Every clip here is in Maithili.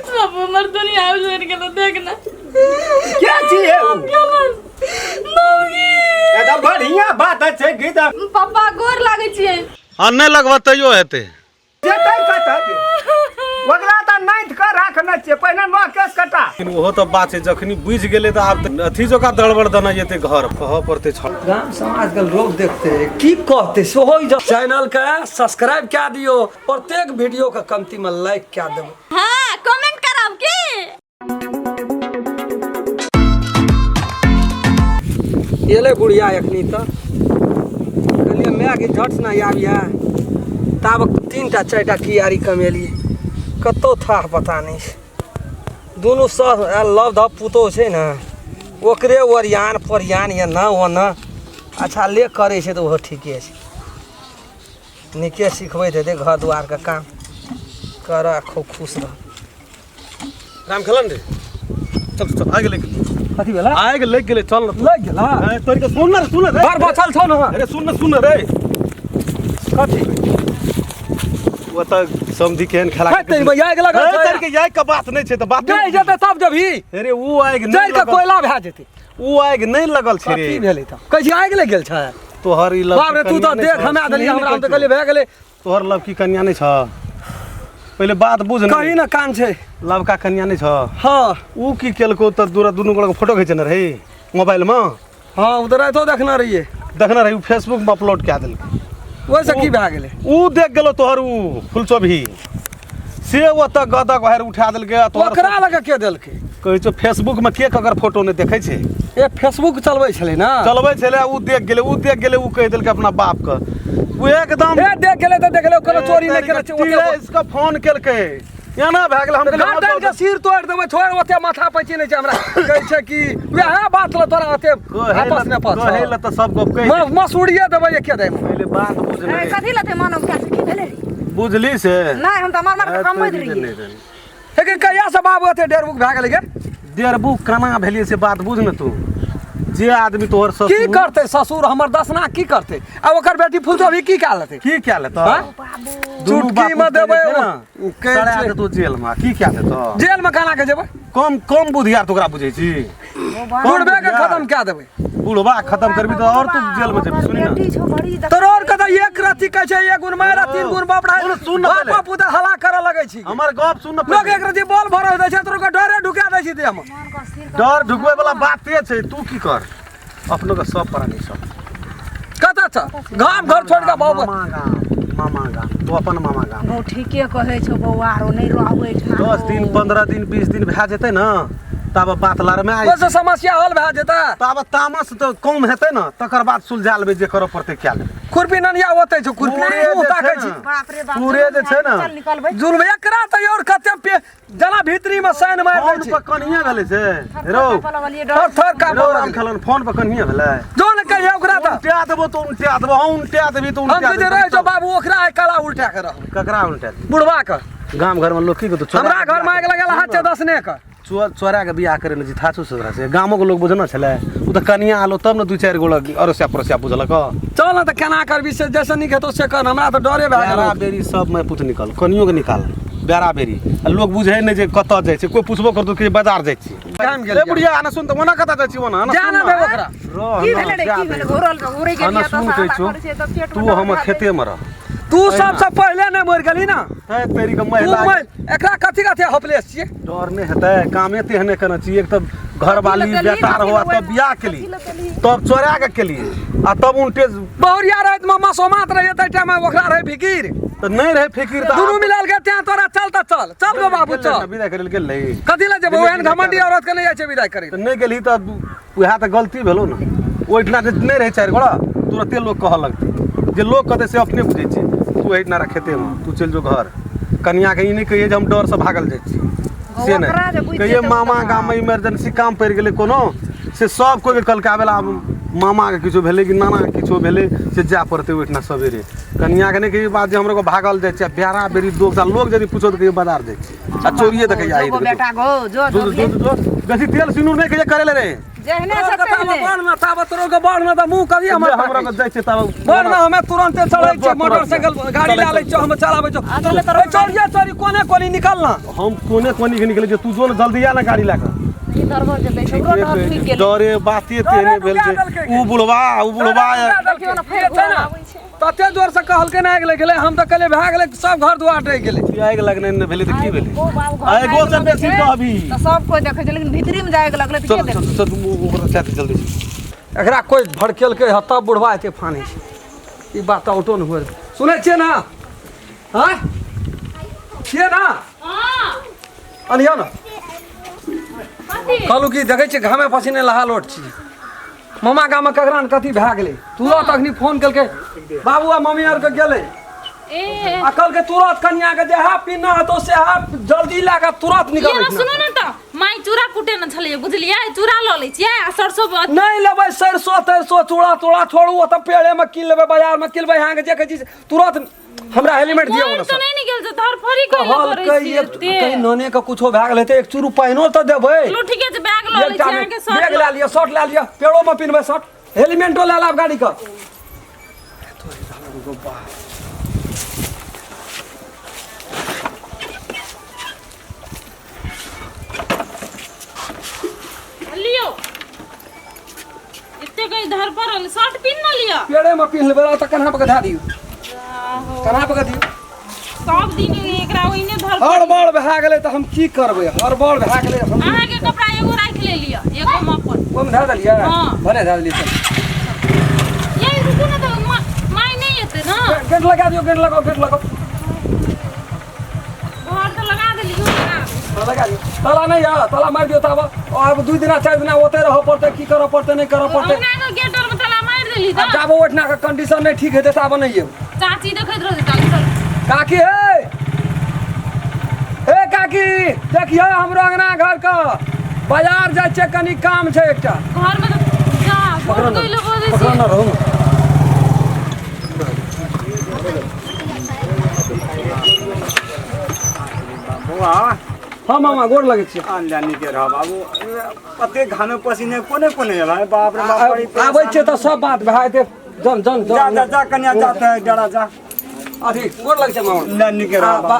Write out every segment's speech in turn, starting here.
बाबू हमर दुनिया उजड़ गेलो देख ना क्या चीज है उ? मौगी एकदम बढ़िया बात छै गीत पापा गोर लागै छियै आ नहि लगबऽ तैयो हेतै जेतै कतऽ ओकरा तऽ नाइथ कऽ राखने छियै पहिने नह केस कटा लेकिन ओहो तऽ बात छै जखनी बुझि गेलै तऽ आब तऽ अथी जकाँ दड़बड़ देना जेतै घर कहऽ पड़तै छल गाम समाज के लोग देखते की कहते सेहो ई चैनल के सब्सक्राइब कए दियो प्रत्येक वीडियो के कमती में लाइक कए देबो। हाँ कमेंट करब की एलै बुढ़िया एखनी तऽ कहलियै मायके झट से नहि आबिहे ताब तीन टा चारि टा कियारी कमेलियै कतहु थाह पता नहि छै दुनू सह लव धप पुतोहु छै ने ओकरे ओरियान पोरियान एना ओना अच्छा ले करै छै तऽ ओहो ठीके छै नीके सिखबैत हेतै घर दुआरके काम कर आ खूब खुश रह राम खेलन रे चल चल आगि लागि गेलै कथी भेला आगि लागि गेलै चल न लागि गेला अरे तोरी के सुन न रे, सुन न रे घर बचल छौ न अरे सुन न सुन न रे कथी ओ तऽ समधि केहन खेला हे तेरी भैया आगि लगल हे छै। तोरी के आगि के बात नहि छै तऽ बात जरि जेतै तब जबही अरे ओ आगि नहि जरि के लगल कोयला भए जेतै ओ आगि नहि लगल छै रे कथी भेलै तऽ कहै छी आगि लागि गेल छै तोहर ई लड़की बाप रे तू कनिया तऽ नहि देख छौ, हमे देलियै सुनही हमरा हम नहि तऽ कहलियै भए गेलै तोहर लड़की कन्या नहि छ पहिले बात बुझ ने कही ने कान छै लवका कन्या नहि छ हाँ ऊ की केलको तऽ दूरा दुनू गोड़ा के फोटो घिचने रहै मोबाइल में हाँ ओ तऽ रातिो देखने रहियै देखने रही ऊ फेसबुक में अपलोड कए देलकै ओहिसँ की भए गेलै ऊ देख गेलो तोहर ऊ फुलचोभी से ओतऽ गदक बाहर उठा देलकै आ तोहर ओकरा लग के देलकै कहै छौ फेसबुक में के ककर फोटो नहि देखै छै ए फेसबुक चलबै छलै ने चलबै छलै ऊ देख गेलै ऊ देख गेलै ऊ कहि देलकै अपना बाप के ऊ एकदम ए देख गेलै तऽ देख गेलै कोनो चोरी नहि केने छै ओते इसका फोन केलकै एना भए गेल हम कहलियै, गर्दन के सिर तोड़ि देबै छोड़ ओते माथा पैची नहि छै हमरा कहै छै कि वएह बात लए तोरा ओते आपस मे पछ कहै लए तऽ सब गप कहि दे। मसूरिये देबै एके दैमे पहिले बात बुझ ए, कथी लते मानव क्या की भेलै बुझली से नहि हम तऽ मार मार के कमबैत रहियै लेकिन कहिया से बाबू एते डेरबुक भए गेलै गे डेरबू केना भेलियै से बात बुझ ने तू जे आदमी तोहर की ससुर करतै ससुर हमर दसना की करतै आ ओकर बेटी फुलचोभी की कए लेतै की कए लेतौ हाँ? दुनू चुटकी मे बापूत देबै छै ने, ओ, कहै सड़ा छै। देतौ जेल मे की कए देतौ जेल मे केना के जेबै कम कम बुधियार तोरा बुझै छी बुढ़बे के खत्म कए देबै बुढ़बा खत्म करबी तऽ और तू जेल में जेबी सुनी ना बेटी छौ बड़ी तोर और कतऽ एक रत्ती कहै छै एक गुण मारा तीन गुण बाप रे सुन, सुन ना बाप पहिले। बाप पुता हला करऽ लगै छी हमर गप सुन ना लोक पहिले। एक रत्ती बॉल भरल दै छै तोर के डरे ढुका दै छी देह मे डर ढुकबै वाला बाते छै तू की कर अपनो के सब प्राणी सब कतऽ छ गाम घर छोड़ के बाबू मामा गाम मामा गाम तू अपन मामा गाम बौ ठीके कहै छौ बौआ रो नहि रहबै ठाम 10 दिन 15 दिन 20 दिन भए जेतै ने तब बात लड़मे आइ ओहिसँ समस्या हल भए जेतै तब तामस तऽ कम हेतै ने तकर बाद सुलझा लेबै जे करऽ पड़तै कए लेबै खुरपी ननिया ओतै छौ खुरपी पूरे मुँह जे ताकै छै छी ने, बाप रे बाप पूरे जे छै ने चल निकलबै जुलम एकरा तऽ और कते पे जना भीतरी में साइन मारि दै फोन छै पर कन्हिया भेलै से रौ थर थर कांपऽ रौ राम लगलै। खेलन फोन पर कन्हिया भेलै जो ने कहिया ओकरा तऽ उल्टा देबो तो उल्टा देबो हाँ उल्टा देबी तो हम उल्टा कहै रहै छौ बाबू ओकरा आइ काला उल्टा के रहबै ककरा उल्टा देबी? बुढ़वा के गाम घर में लोग की कहतो हमरा घर में आगि लगल हाथ छै दसने के चोरा के बियाह करे ने थाचो ससुरा से गामो के लोग बुझना छलै उ तऽ कनिया आलो तब ने दू चारि गो अड़ोसिया पड़ोसिया बुझलक चल ने तऽ केना करबी से जैसे नीक हेतौ से कर हमरा तऽ डरे भए बेरा गेल बेरी सब मैं पुत निकल कनियो के निकाल बेरा बेरी आ लोग बुझे नहि जे कतऽ जाइ छै कोइ पुछबो करतो कि बाजार जाइ छी गाम गेलियै। ए बुढ़िया आना सुन तऽ ओना कतऽ जाइ छी ओना आना जा सुन ने ना। देब ओकरा रह की ना, भेलै रे जा की दे। भेलै घोरल घोरे आना गेलियै सुन तऽ कहै साला छौ करै छै तऽ पेट तू हमर खेते मे रह तू सबसँ पहिले नहि मरि गेली ने है तेरी के तू महिला मरि एकरा कथी कथी होपलेस छियै डर नहि हेतै कामे तेहने केने छी एक तऽ घरवाली कथी लए बेटा केली? रहो तब बियाह केली कथी लए केली? तब चोरा के केली आ तब उनटे बहुरिया राति में मसोमात रहिए ताहि टाइम में ओकरा रहे फिकीर तऽ नहि रहै फिकिर तऽ दुनू मिलाल के तें तोरा चल तऽ चल चल गो बाबू चल विदाई करै लए गेल रही कथी लए जेबो एहन घमंडी औरत के नहि जाइ छै विदाई करै तऽ नहि गेलही तऽ उएह तऽ गलती भेलौ ने ओहिठिना जे नहि रहै चारि गोड़ा तुरते लोक कहऽ लगतै जे लोक कहतै से अपने बुझै छै तू एहिठिना रह खेतेमे तू चलि जो घर कनियाके ई नहि कहियै जे हम डरसँ भागल जाइ छी से ओकरा जे नहि बुझि कहियै जेतै ओ मामा तऽ गाममे इमरजेंसी काम पड़ि गेलै कोनो से सब कोइके कहलकै आबै आब मामाके किछो भेलै कि नानाके किछो भेलै से जाय पड़तै ओहिठिना सवेरे कनियाके नहि कहियै बात जे हमरो भागल जाइ छै आ बेरा बेरी दोस्त आ लोक यदि पूछो तऽ कहियै बाजार जाइ छी आ चोरिए देखैया जो गो बेटा गो जो जो जो जो बेसी तेल सिनूर नहि कहियै करै लए रे जेहने से तेहने। बाढ़ में ताबत तोरो के बाढ़ में त मुंह कभी हमर हमरा के जाइ छै तब बाढ़ में हमे तुरंते चढ़ै छियै, मोटरसाइकिल गाड़ी लए लै छियै, हम चलाबै छियै। चढ़िए चढ़ी कोने कोनी निकल ना। हम कोने कोनी के निकलै छियै, तू जो ने जल्दी आ ना गाड़ी लए कऽ। ई दरबर जेतै, हमरो डर फुकि गेलै। डरे बाते तेहने भेल छै। उ बुढ़वा उ बुढ़वा देखियौ ने फेर छै ना, आबै छै। तते जोर से कहलकै ना आगि लागि गेलै, हम तऽ कहलियै भए गेलै, सब घर दुआर डहि गेलै। आगि लगने ने भेलै तऽ की भेलै? ओ बाबू घर आगिओ से आगि बेसी लगै छै, कहबी। तऽ सब कोइ देखै छै, लेकिन भीतरी मे जाय के लगलै तऽ चल के देखै? चल चल, ओकरा चाहते जल्दी। एकरा कोइ भड़केलकै हँ तब बुढ़वा एते फानै छै। ई बात तऽ औटो नहि हुए। सुनै छियै ना? आँय छियै ना? हां। अनियौ ने। कथी? कहलहुँ कि देखै छियै घामे पसीने लहालोट छी। मामा गाममे ककरा ने कथी भए गेलै, तुरत अखनी फोन केलकै बाबू आ मम्मी आरके गेलै ए आ कहलकै तुरत कनियाके जेहा पीना हेतौ सेहा जल्दी लए कऽ तुरत ये निकल। ना सुनू ने तऽ माय चूड़ा कुटे ने छलियै, बुझलियै? चूड़ा लऽ लै छियै आ सरसों नहि लेबै सरिसो तरिसो चूड़ा तूड़ा छोड़ू, ओतऽ पेड़ेमे कीन लेबै, बाजारमे कीन लेबै। अहाँके जे कहै छी तुरत हमरा हेलमेट दियौ मोर ने। तऽ नहि ने गेल छै, धरफड़ी कैला करै कहलकै छियै एक एते? कहीं नने के कुछो भए गेलै तऽ एक चूरू पानिओ तऽ देबै। चलू ठीके छै, बैग लऽ लै एकटा छी अहाँके, शर्ट बैग लए लिअ, शर्ट लए लिअ, पेड़ोमे पिन्हबै शर्ट, हेलमेटो लए लेब गाड़ीके। लियौ, एते कहीं धर पड़ल शर्ट पिन्ह न लिअ। पेड़ेमे पिन्ह लेबै तऽ कन्हा पर के धए दियौ, कन्हा पर के दियौ। सब दिन एकरा ओहिने धर। हड़बड़ भए गेलै तऽ हम की करबै? हड़बड़ भए गेलै हम। अहाँके कपड़ा एगो राखि ले लिअ, एगो हम अपन ओहिमे धए देलियै। हँ। भने धए देलियै, चल। ये रुकू ने तऽ माय नहि एतै ने। गेट लगा दियौ, गेट लगाओ, गेट लगाओ। घर तऽ लगा देलियौ, लगा ताला लगा दियौ। ताला नहि यऽ, ताला मारि दियौ। तब आब 2 दिना 4 दिना ओतै रहऽ पड़तै, की करऽ पड़तै नहि करऽ पड़तै। अंगना के गेट आर में ताला मारि देली। आब तऽ जाबो ओहिठिना के कंडीशन नहि ठीक हेतै ताबे नहि आयब। चाची देखैत रहतै ताला, चल। काकी हे, हे काकी, देखियौ हमरो अंगना घर के, बाजार जाइ छियै, कनि काम छै एकटा। घर में तऽ जा पकड़ो बहुत ने, कोइ लोग बजै पकड़ो छै। ने रहू ने। बौआ। हँ मामा, गोर लगै छियै। आन नीके रह बाबू। कते घामे पसीने कोने कोने एलै, बाप रे बाप, बड़ी आबै छियै तऽ सब बात भए जेतै। जन जन जा जन जा जा कनिया, जा तऽ डरा जा। अथी गोर लगै छै मामा। ले नीके रह। आ,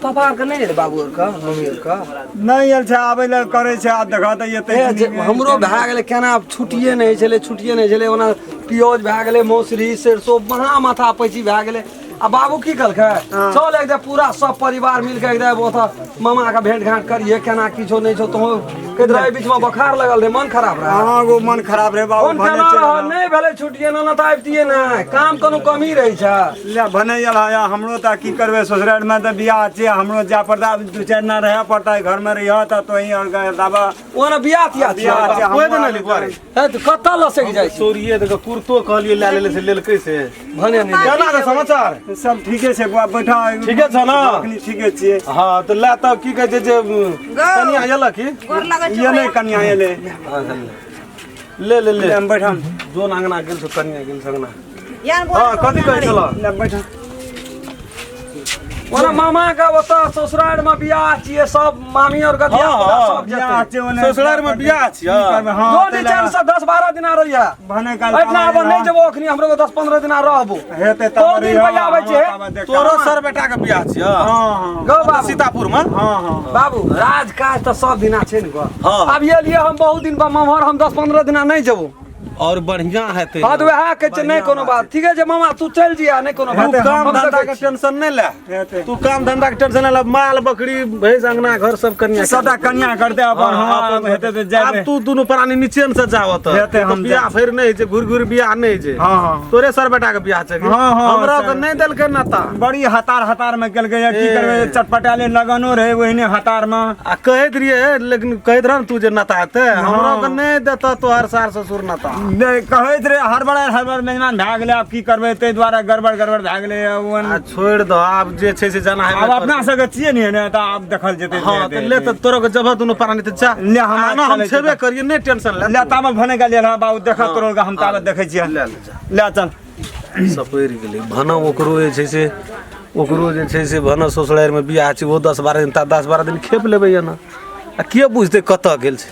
पापा आरके नहि एलै? बाबू आरके, मम्मी आरके नहि आयल छै, आबै लए करै छै, आब देखऽ तऽ एतै। हे जे हमरो भए गेलै केना, छुट्टिए नहि होइ छलै, छुट्टिए नहि छलै। ओना पियोज भए गेलै, मौसरी सरिसो महा माथा पैची भए गेलै। आ बाबू की कहलकै, चल एक पूरा सब परिवार मिलके एक ओतऽ मामा के भेंट घाट करिए, केना किछो नहि छौ। तोहूँ कहैत रहै, बीचमे बोखार लगल रहै, मन खराब रहै। हाँ गो, मन खराब रहे बाबू। फोन भने केना चलि रह एलहुँ। नहि भेलै छुट्टिए ने तऽ आबितियै ने, काम कोनो कमी रहै छै। ले भने आयल है, हमरो तऽ की करबै, ससुराल में तऽ बियाह छै, हमरो जाय पड़ता, आब 2-4 दिना रहै पड़ता, घर में रहिह तऽ तोही और दाबा। ओना बियाह तियाह छै? बियाह छै। कोइ देने ली बुआरे? हे तऽ कतऽ लसकि जाइ छै? चोरिये देख, कुर्तो कहलियै लए लेले से लेलकै से। भने नहि। केना के समाचार? सब ठीके छै बुआ, बैठा। ठीके छै ने? अखनी ठीके छियै। हँ तऽ लए तऽ की कहै छै जे कनिया एलक की? गोर लगै छै। एलै, कनिया एलै। ले ले ले। ले हम बैठम। जोन अंगना गेल छौ, कनिया गेल छौ अंगना। यार बोल। हँ, कथी कहै छलऽ? ले बैठम। ओना मामा के ओतऽ ससुराल में बियाह छियै, सब मामी और के धिया पुता हँ, सब बियाह जेतै। छै ओने। ससुराल में बियाह छियै? की करबै, हँ। दो ताहि दिन चारि से 10-12 दिना रहिया। भने काल एहिठिना आब नहि जेबो, अखनी हमरो के 10-15 दिना रहबो। हेतै तब। बहुत दिन पर आबै छै। तोरो सर बेटा के बियाह छियै? हँ हँ। गौ बाबू। सीतापुर में। हँ हँ। बाबू, राज काज तऽ सब दिना छै ने गो। हँ। आब ये लिए हम बहुत दिन पर ममहर, हम 10-15 दिना नहि जेबो। और बढ़िया हेतै। हँ तऽ वएह कहै छै, नहि कोनो बात, ठीके छै मामा, तू चलि जिया, नहि कोनो तू बात। काम हम धंधा देखै के छी। टेंशन नहि ले। हेतै। तू काम धंधा के टेंशन नहि ले, माल बकरी भैंस अंगना घर सब कनिया सबटा कनिया करतै अपन। हँ, हेतै तऽ आब जायबै। तू दुनू प्राणी निचेन से जावत। हेतै, हम बियाह फेर नहि होइ छै, घुर घुर बियाह नहि होइ छै। हँ हँ। तोरे सर बेटा के बियाह छै की? हँ, हँ, हमरा सर। के नहि देलकै नाता। बड़ी हतार हतार में केलकै या की ए। करबै, चटपटाले लगनो रहे ओहिने हतार में। आ कहैत रहियै, लेकिन कहैत रह ने तू जे नाता हेतै, हमरा के नहि देतऽ तोहर सार ससुर नाता। नहि कहैत रहे, हड़बड़ा हड़बड़ मेजमान भए गेलै, आब की करबै, ताहि दुआरे गड़बड़ गड़बड़ भए गेलै ओहन। आ छोड़ि दह, आब जे छै से जाना आब हेबे अपना करतै। सबके छियै ने ने तऽ आब देखल जेतै जे हँ तऽ हेतै। ले तऽ तोरो के जबह दुनू प्राणी तऽ जा। ले, हम आना हम चलै छी छेबे तऽ। करियै, नहि टेंशन ले। ले ताबे भने गेलियै हँ बाबू, देखऽ हँ, तोरो के हम ताबे देखै छियै। ले ले जा। ले चल। सपरि गेलै भना, ओकरो जे छै से ओकरो जे छै से भना ससुरारिमे बियाह छै, ओहो 10-12 दिन, ता 10-12 दिन खेप लेबै एना, आ के बुझतै कतऽ गेल छै।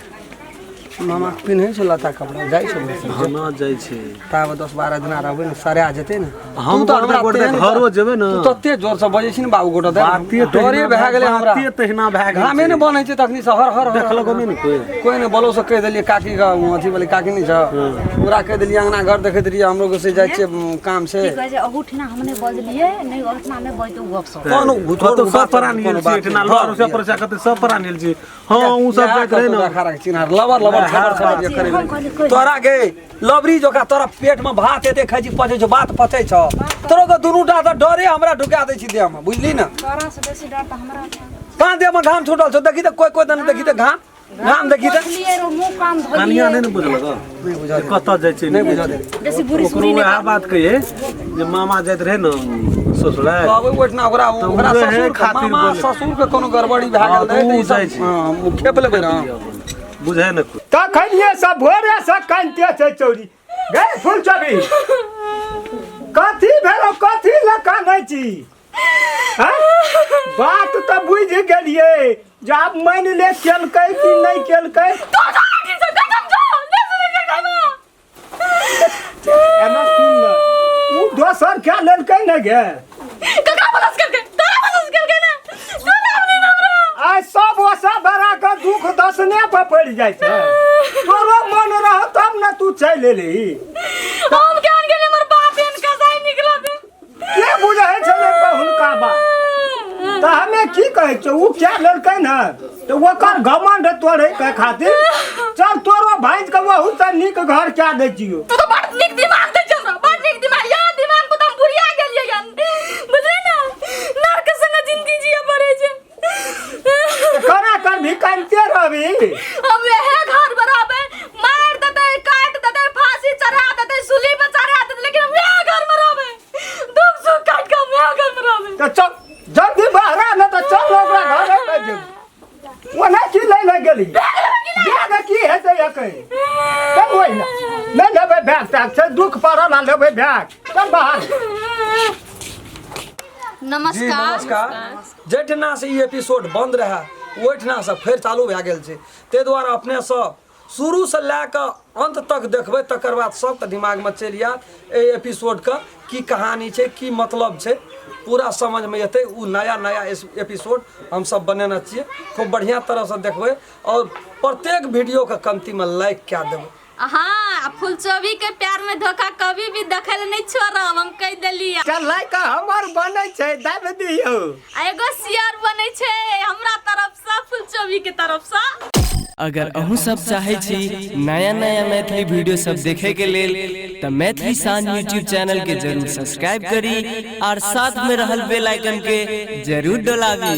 मामा पिन्है छौ लत्ता कपड़ा जाइ छौ हना जाइ छै। ताब 10-12 दिना रहबै ने सरिया जेतै ने। हम तू तऽ हमरा गोटे तेहन घरो जेबै ने। तू तते जोर से बजै छी ने बाबू गोटे डरे भए गेलै हमरा। बाते तहिना भए गेल। घामे ने बनै छै तखनी से हर हर देखलको नहि ने कोइ। कोइ ने बलो से कहि देलियै काकी के अथी वाली काकी नहि छ ओकरा कहि देलियै अंगना घर देखैत रहियै हमरो के से जाइ छियै काम से। की कहै छै अहूठिना हम नहि बजलियै नहि अहूठिना नहि बजतौ गप सप। कोनो कतौ सब परान गेल छी एहिठिना लर से पर कतौ सब परान गेल छी। हां उ सब जाइत रहे ने चिन्हार लबर लबर खबर खबर जे करे तोरा गे लबरी जोका तोरा पेट में भात एते खाइ छी पचै छौ बात पचै छौ तोरो के दुनू टा तऽ डरे हमरा ढुका दै छी देह में बुझली ने। तोरा से बेसी डर तऽ हमरा छै। कहाँ देह में घाम छूटल छौ देखी तऽ कोइ कोइ दने देखी तऽ घाम घाम देखी तऽ मुँह कान धोलियै। कनिया नहि ने बुझलक नहि बुझल कतऽ जाइ छै नहि बुझल। बेसी बुरी ओकरो वएह बात कहिए जे मामा जाइत रहे ने ससुराल कहबै ओहिठिना ओकरा ओकरा ससुर खातिर मामा ससुर के कोनो गड़बड़ी भए गेल रहै तऽ ई सब खेप लेबै ने बुझै ने। तखनिए सब भोरे से कानिते छै चौरी गै फूल चौरी कथी भेलो कथी लए कानै छी? बात तऽ बुझि गेलियै जे आब मानि ले केलकै कि नहि केलकै। एना सुन ने उ दोसर क्या लेलकै ने गे आइ सब ओसा बड़ा के दुख दसने पर पड़ि जाइ छै। तोरो मन रह तब ने तू चलि एलही। हम केहन गेलियै हमर बाप एहन कसाई निकलत के बुझै छलै हुनका बात तऽ हमे की कहै छियौ उ क्या लेलकै ने तऽ ओकर घमंड तोड़ै के खातिर चल तोरो भाँजि के बहुत से नीक घर क्या दै छियौ। तू तऽ बड़ नीक दिमाग दै छौ हमरा बड़ नीक दिमाग या दिमाग पर तऽ हम बुढ़िया गेलियै हन बुझली ने नरक संग जिंदगी जिए पड़ै छै। कना करभी कानिते रहबी। हम वएह घर बराबर मार देतै काट देतै फांसी चढ़ा देतै सूली पर चढ़ा देतै लेकिन हम वएह घर में रहबै दुख सुख काट के हम वएह घर में रहबै। तऽ चल जल्दी बाहर आ ने तऽ चल ओकरा घरे पे जेबै। ओना की लै लए गेली बैग की हेतै एकै चल ओहिना नहि लेबै बैग तैग छै दुख पड़ल आ लेबै बैग चल बाहर। नमस्कार नमस्कार। जहिठिना से ई एपिसोड बंद रहे ओहिठिना से फेर चालू भए गेल छै ताहि दुआरे अपने सब शुरू से लए कऽ अंत तक देखबै तकर बाद सबके दिमागमे चलि आयत एहि एपिसोडके की कहानी छै की मतलब छै पूरा समझमे एतै। ओ नया नया एपिसोड हमसब बनेने छियै खूब बढ़िआँ तरहसँ देखबै और प्रत्येक वीडियोके कमतीमे लाइक कए देबै। हाँ फुलचोबी के प्यार में धोखा कभी भी देखल नहीं छोड़ब हम कह देलियै। चल लाइक हमर बनै छै दाबि दियौ आ एगो शेयर बनै छै हमरा तरफ से फुलचोबी के तरफ से। अगर अहूँ सब चाहे छी नया नया मैथिली वीडियो सब देखे के लेल त मैथिली शान यूट्यूब चैनल के जरूर सब्सक्राइब करी और साथ में रहल बेल आइकन के जरूर डोलाबी।